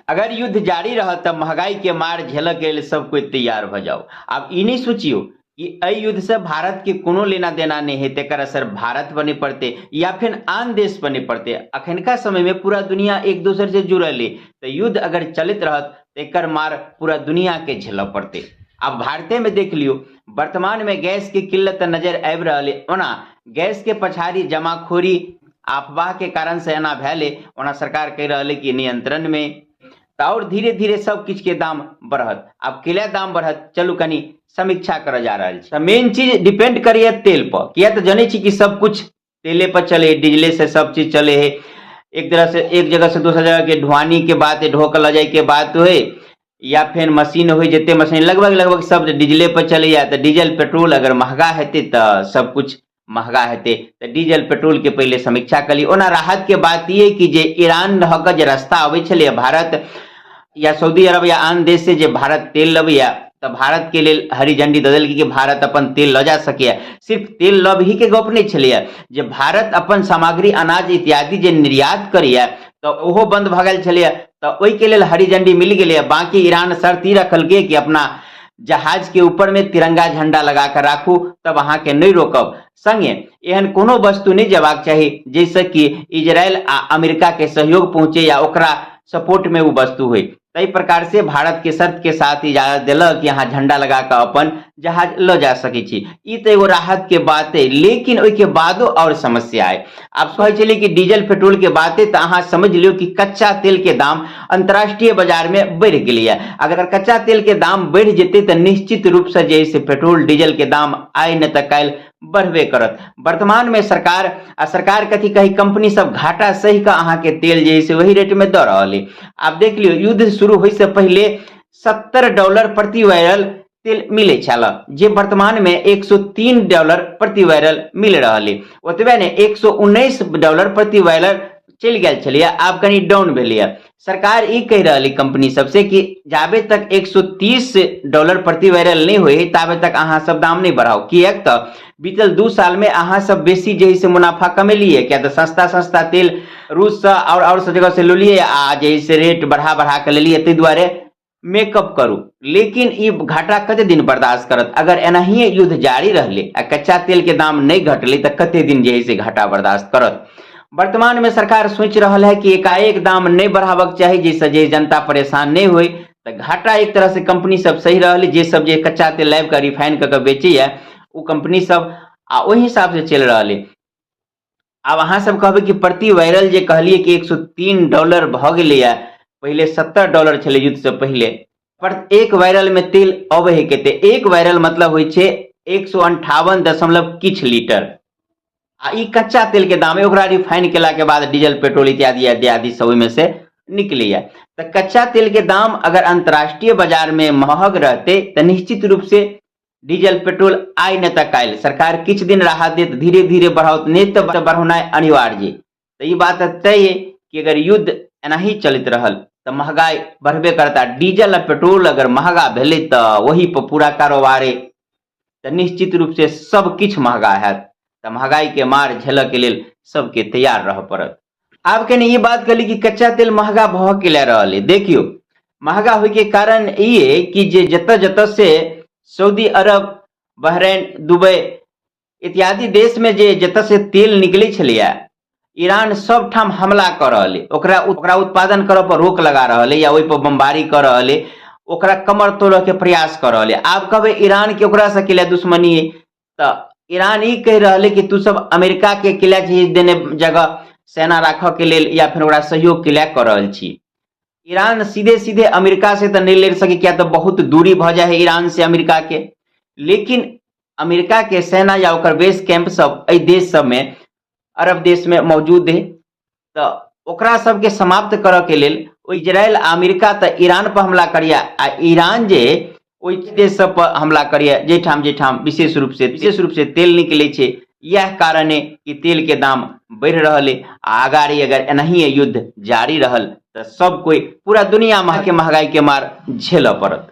अगर युद्ध जारी रहत तऽ महगाई के मार झेलऽ के लेल सब कोइ तैयार भऽ जाउ। आब ई नहि सोचियौ कि एहि युद्ध से भारत के कोनो लेना देना नहि है, तेकर असर भारत पर नहि पड़तै या फिर आन देश पर नहि पड़तै। अखनका समय में पूरा दुनिया एक दोसर से जुड़ल है, तऽ युद्ध अगर चलैत रहत तऽ एकर मार पूरा दुनिया के झेलऽ पड़तै। आब भारते में देख लियौ, वर्तमान में गैस के किल्लत तऽ नजर आबि रहल है। ओना गैस के पछाड़ी जमाखोरी अफवाह के कारण से एना भेल है, ओना सरकार कहि रहल है कि नियंत्रण में। तऽ आओर धीरे धीरे सब किछु के दाम बढ़त। आब किला दाम बढ़त, चलू कनी समीक्षा करऽ जा रहल छी। मेन चीज डिपेंड करैया तेल पर, किया तऽ जनै छी कि सब कुछ तेले पर चले, डीजले से सब चीज चले है। एक तरह से एक जगह से दोसर जगह के ढुआनी के बात, ढो के लऽ जाय के बात होय या फेर मशीन होय, जते मशीन लगभग लगभग सब डीजले पर चलैया। तऽ डीजल पेट्रोल अगर महगा हेतै तऽ सब कुछ महगा हेतै। तऽ डीजल पेट्रोल के पहिले समीक्षा करी। ओना राहत के बात ई कि जे ईरान रह के जे रास्ता अबै छलैया भारत या सऊदी अरब या आन देश से जे भारत तेल लबैया, तऽ भारत के लेल हरी झंडी दऽ देलकै कि भारत अपन तेल लऽ जा सकैया। सिर्फ तेल लबही के गप नहि छलैया, जे भारत अपन सामग्री अनाज इत्यादि जे निर्यात करैया तऽ ओहो बंद भऽ गेल छलैया, तऽ ओहिके लेल हरी झंडी मिल गेलैया। बाकी ईरान शर्त ई रखलकै कि अपना जहाज के ऊपर में तिरंगा झंडा लगा कऽ राखू, तब अहाँके नहि रोकब। संगे एहन कोनो वस्तु नहि जेबाक चाही जाहिसँ कि इजरायल आ अमेरिका के सहयोग पहुँचे या ओकरा सपोर्ट में ओ वस्तु होइ। ताहि प्रकार से भारत के शर्त के साथ इजाजत देलक कि अहाँ झंडा लगा कऽ अपन जहाज लऽ जा सकै छी। ई तऽ एगो राहत के बात अइ, लेकिन ओहिके बादो आओर समस्या अइ। आब कहै छलियै कि डीजल पेट्रोल के बात अइ, तऽ अहाँ समझ लियौ कि कच्चा तेल के दाम अंतर्राष्ट्रीय बाजार में बढ़ि गेलैए। अगर कच्चा तेल के दाम बढ़ि जेतै तऽ निश्चित रूपसँ जे है से पेट्रोल डीजल के दाम आइ नहि तऽ काल्हि बढ़बे करत। वर्तमान में सरकार आ सरकार कथी कही, कंपनी सब घाटा सहि कऽ अहाँके तेल जे है से वही रेट में दऽ रहल अइ। आब देख लियौ, युद्ध शुरू होइ से पहिले $70 प्रति बैरल तेल मिलै छल, जे वर्तमान में $103 प्रति बैरल मिल रहल अइ। ओतबे नहि, $119 प्रति बैरल चलि गेल छलैया, आब कनि डाउन भेलैया। सरकार ई कहि रहल अइ कंपनी सबसे कि जाबे तक $130 प्रति बैरल नहि होइ ताबे तक अहाँ सब दाम नहि बढ़ाउ, किएक तऽ बीतल 2 साल में अहाँ सब बेसी जे है से मुनाफा कमेलियै, किया तऽ सस्ता सस्ता तेल रूससँ आओर सब जगह से लेलियै आ जे है से रेट बढ़ा बढ़ा कऽ लेलियै, ताहि दुआरे मेकअप करू। लेकिन ई घाटा कते दिन बर्दाश्त करत? अगर एनाहिए युद्ध जारी रहलै आ कच्चा तेल के दाम नहि घटलै तऽ कते दिन जे है से घाटा बर्दाश्त करत? वर्तमान में सरकार सोचि रहल है कि एकाएक दाम नहि बढ़ाबक चाही, जाहिसँ जे जनता परेशान नहि होइ। तऽ घाटा एक तरह से कंपनी सब सही रहल, जे सब जे कच्चा तेल लाबि कऽ रिफाइन कऽ कऽ बेचैया ओ कंपनी सब, आ ओहि हिसाब से चलि रहल है। आब अहाँ सब कहबै कि प्रति वायरल जे कहलियै कि $103 भऽ गेलैया, पहिले $70 छलै युद्ध से पहिले, पर एक वायरल में तेल अबै है कते? एक वायरल मतलब होइ छै एक सौ अंठावन दशमलव किछु लीटर। आ ई कच्चा तेल के दाम है, ओकरा रिफाइन केला के बाद डीजल पेट्रोल इत्यादि इत्यादि सब ओहिमे से निकलैया। तऽ कच्चा तेल के दाम अगर अंतर्राष्ट्रीय बाजार में महग रहतै तऽ निश्चित रूप से डीजल पेट्रोल आइ नहि तऽ काल्हि सरकार किछु दिन राहत देत, धीरे धीरे बढ़ाओत, नहि तऽ बढ़ौनाइ अनिवार्य। तऽ ई बात तय अइ कि अगर युद्ध एनाही चलैत रहल तऽ महगाइ बढ़बे करत। आ डीजल आ पेट्रोल अगर महगा भेलै तऽ ओही पर पूरा कारोबार अइ, तऽ निश्चित रूप से सब किछु महगा हैत। तऽ महगाई के मार झेलऽ के लेल सबके तैयार रहऽ पड़त। आब कनि ई बात कहली कि कच्चा तेल महगा भऽ के लए रहल अइ। देखियौ, महगा होइके कारण ई अइ कि जे जतऽ जतऽ से सऊदी अरब, बहरैन, दुबई इत्यादि देशमे जे जतऽ से तेल निकलै छलैया, ईरान सब ठाम हमला कऽ रहल अइ, ओकरा ओकरा उत्पादन करऽ पर रोक लगा रहल अइ या ओहि पर बमबारी कऽ रहल अइ, ओकरा कमर तोड़ऽ के प्रयास कऽ रहल अइ। आब कहबै ईरान के ओकरा से केला दुश्मनी अइ, तऽ ईरान ई कहि रहल अइ कि तू सब अमेरिका के किला चीज देने जगह सेना राखऽ के लेल या फिर ओकरा सहयोग के लिए कऽ रहल छी। ईरान सीधे सीधे अमेरिका से तऽ नहि लड़ि सकै, किया तऽ बहुत दूरी भऽ जाइ है ईरान से अमेरिका के, लेकिन अमेरिका के सेना या ओकर बेस कैंप सब एहि देश सब में, अरब देश में मौजूद है, तऽ ओकरा सबके समाप्त करऽ के लेल ओ इजरायल आ अमेरिका तऽ ईरान पर हमला करैया, आ ईरान जे ओहि देश सब पर हमला करैया जाहिठाम जाहिठाम विशेष रूप से तेल निकलै छै। इएह कारण अइ कि तेल के दाम बढ़ि रहल अइ। आ अगाड़ी अगर एनाहिए युद्ध जारी रहल तऽ सब कोइ पूरा दुनिया के महगाई के मार झेलऽ पड़त।